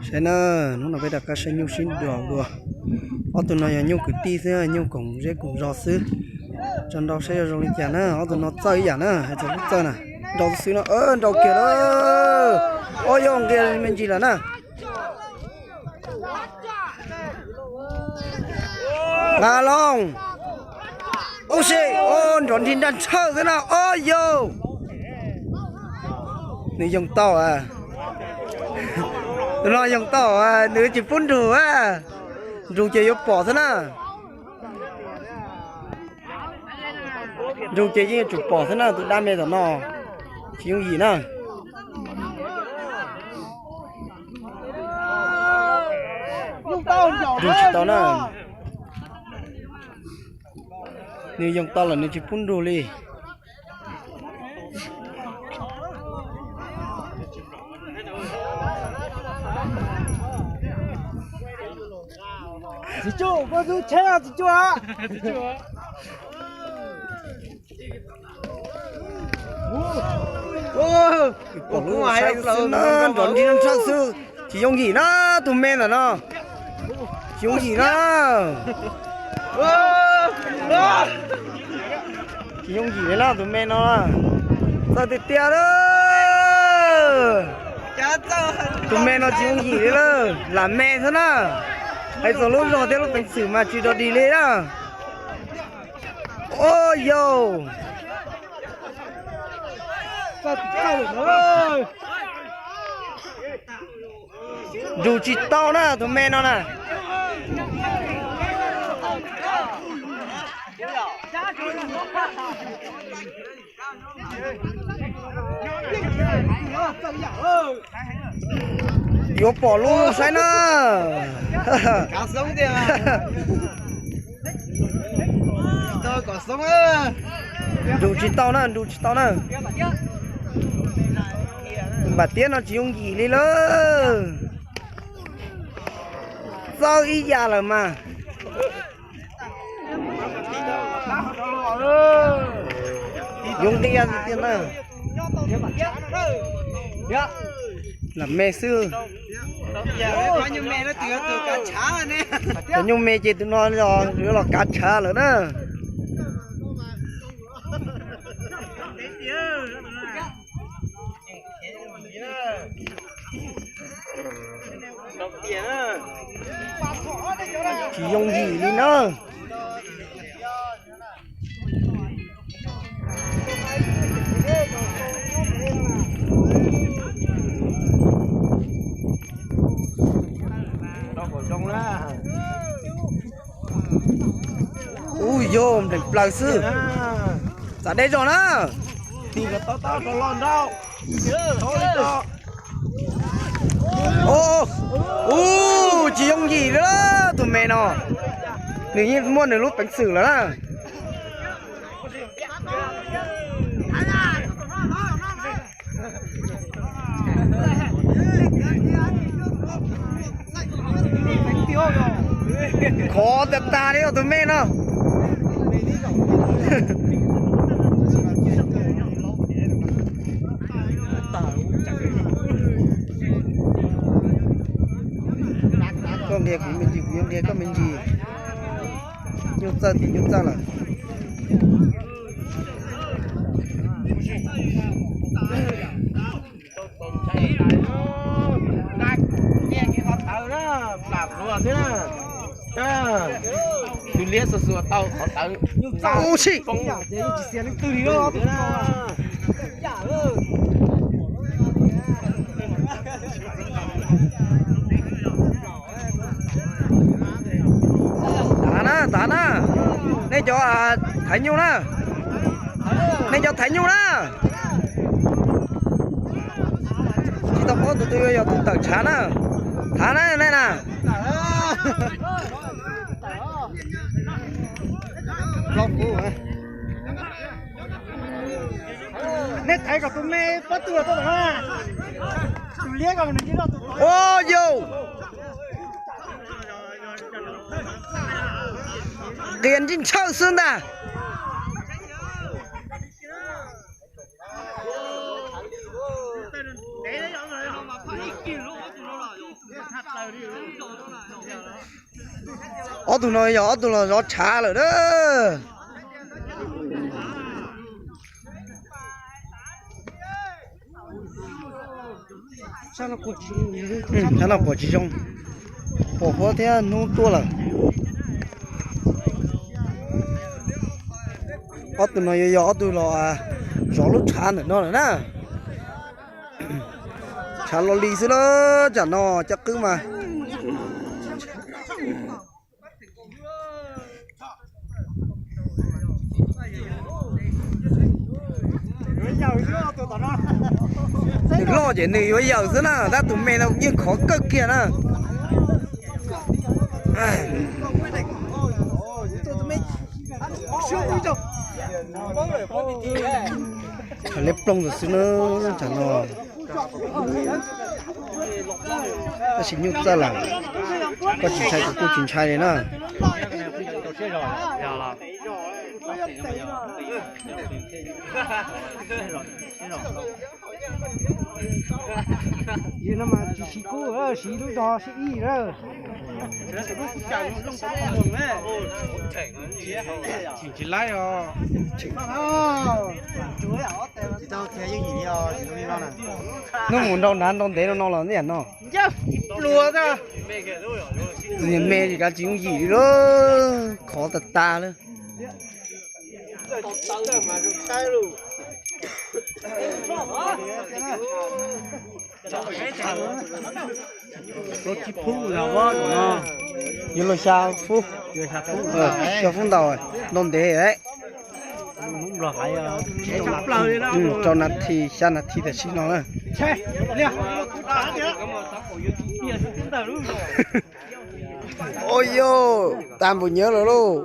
Saib na, hnub no peb rov qab saib nyuj sib nrog dua. Ob tug no yog nyuj kwv tij xwb, nyuj koom zej koom zos xwb. Tso nrau saib zoo zoo li cas na, ob tug no txawj ib yam na, hais txog lub txawj na. Nrau xwb no, nrau kiag lawm. Ob yog nqia me ntsis lawm na. Nqa loo. Ub si, nrov nrig nraj ntshaw xwb na, ob yog. Nws yoo tau, tus no yoo tau, nws tsis pub nrug, nrug ces yuav pom xwb na. Nrug ces yeej yuav tsum pom xwb na, tus dab me tom no tsis yooj yim na. Nrug tsis tau na. Nws yoo tau lawm nws tsis pub nrug li. Pom lub saib xwb na, nrov nrig nraj xwb, tsis yooj yim na, tus me ntawm no. Tsis yooj yim na. Tsis yooj yim li na, tus me no txawj tiag tiag lawm. Tus me no tsis yooj yim li lawm, lam me xwb na. Hais txog lub zog thiab lub peev xwm mas tsis dog dig li na. Ua yau. Nrug tsis tau na, tus me no na. Yuav pom lub saib na. Nrug tsis tau na, nrug tsis tau na. Npam tiab no tsis yooj yim li lawm. Txawj ib yam lawm mas. Yuav nqia tiag na. Lam me xwb. Cov nyuj me ces tus no yuav los kav tshav lawm na. Tsis yooj yim li na. Ub yog nplees plaws xwb. Txav deb zog na. Ub, tsis yooj yim li tus me no. Nws yeej muaj nws lub peev xwm lawm na. Khov tas tas li tus me no. Koj nqia kuv me ntsis, kuv yuav nqia koj me ntsis. Nyuj txawj ces nyuj txawj lawm. Tus liab xuas xuas tau qhov tawv. Ub si. Tav na, tav na. Nej cov thaiv nyuj na. Nej cov thaiv nyuj na. Tsis tau paub tus twg yog tus tawm tshav na. Thav na nej na. Nej thaiv kom tus me pab tug los tau na. Tus liab kom nws cia loj tus. Ua yau. Nqia ntsij ntshaw xwb ntag. Ob tug no yog ob tug los zov tshav lawm na. Tshav no pom tsis zoo, pom huab thiab hnub tuaj lawm. Ob tug no yuav yog ob tug los zov lub tshav ntawm no lawm na. Tshav lo li xwb la, tsam no cov qwb mas. Nws loj ces nws yuav yawm xwb na, tab tus me no yeej khov kawg kiag na. Tshav liab ploog xwb na, tsam no. Tab sis nyuj txawj lawm, koj tsis ntshai kuv kuj tsis ntshai li na. Yog no mas tsis siv kub, siv lub zog sib ib lawm. Tsis laib os. Hnub mus nrau nrad nrau ntev no no los ntawm no. Niag me tsis kav tsis yooj yim li, khov tas tas lawm. Yuav luag xya fub, xya fub ntaus, nrau ntev. Rau nas this xya nas this tam sim no na. Ua yog tas npaum nyawv lawm lauj.